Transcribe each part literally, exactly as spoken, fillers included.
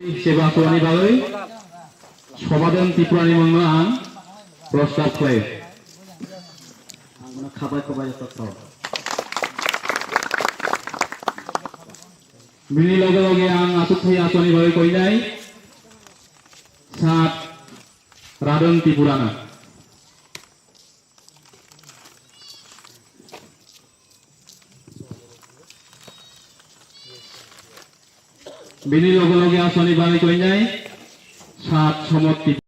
Seba Kuani bagwi Sobadon Tripurani mungno ang prostab khlai. Ang bono khabai khabai joto thok. Bini loge loge ang aswk thai aswkni bagwi koinai Sat Radon Tripurano. Bini loge loge aswkni bagwi koinai Sat Somot Tripura.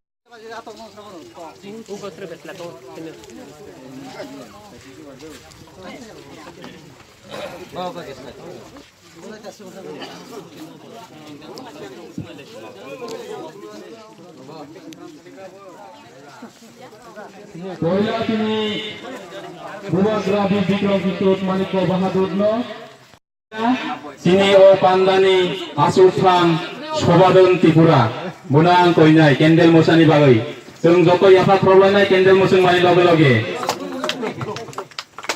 Poila tini Bubagra Bikram Kishore Manikya Bahadur no. Tini o pandani aswk thang Sobadon Tripura. Bono ang koinai candle mwsani bagwi. Chwng joto yapha khoroklainai candle mwswng mani loge loge.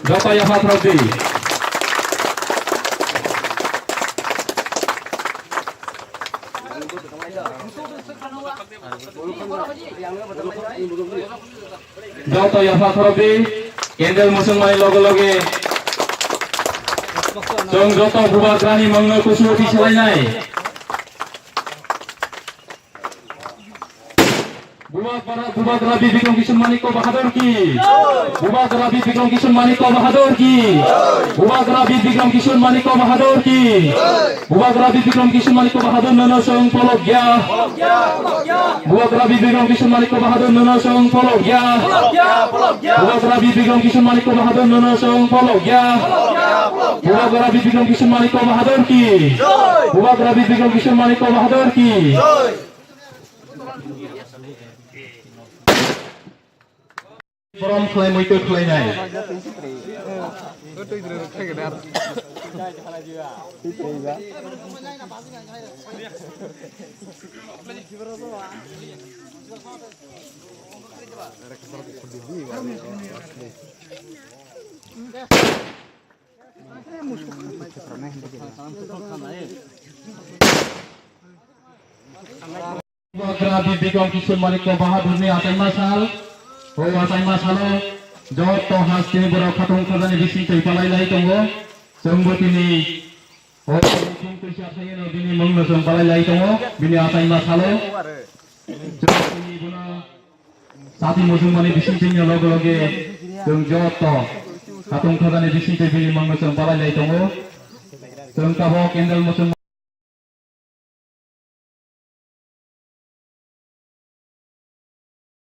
Joto yapha khorok di. Joto yapha khorok di, candle mwswng mani loge loge. Chwng joto Bubagrani mungno kusu uthi salainai. Bubagra, Bubagra Bikram Kishore Manikya Bahadur ki. Bubagra Bikram Kishore Manikya Bahadur ki. Bubagra Bikram Kishore Manikya Bahadur ki. Bubagra Bikram Kishore Manikya Bahadur nono chwng polok ya. Bubagra Bikram Kishore Manikya Bahadur nono chwng polok ya. Bubagra Bikram Kishore Manikya Bahadur nono chwng polok ya. Bubagra Bikram Kishore Manikya Bahadur ki. Bubagra Bikram Kishore Manikya Bahadur ki. Borom khlai muitu khlainai. Bubagra Bikram Kishore Manikya Bahadurni achaima sal, o achaima salo joto hasteni borok khatung khajani bising twi palai lai tongo. Chwngbo tini o bising twisa thayeno bini mungno chwng palai lai tongo, bini achaima salo. Chwng tini bono Sati muchungmani bisingtwi ni loge loge chwng joto khatung khajani bisingtwi bini mungno chwng palai lai tongo. Chwng tabok candle muchung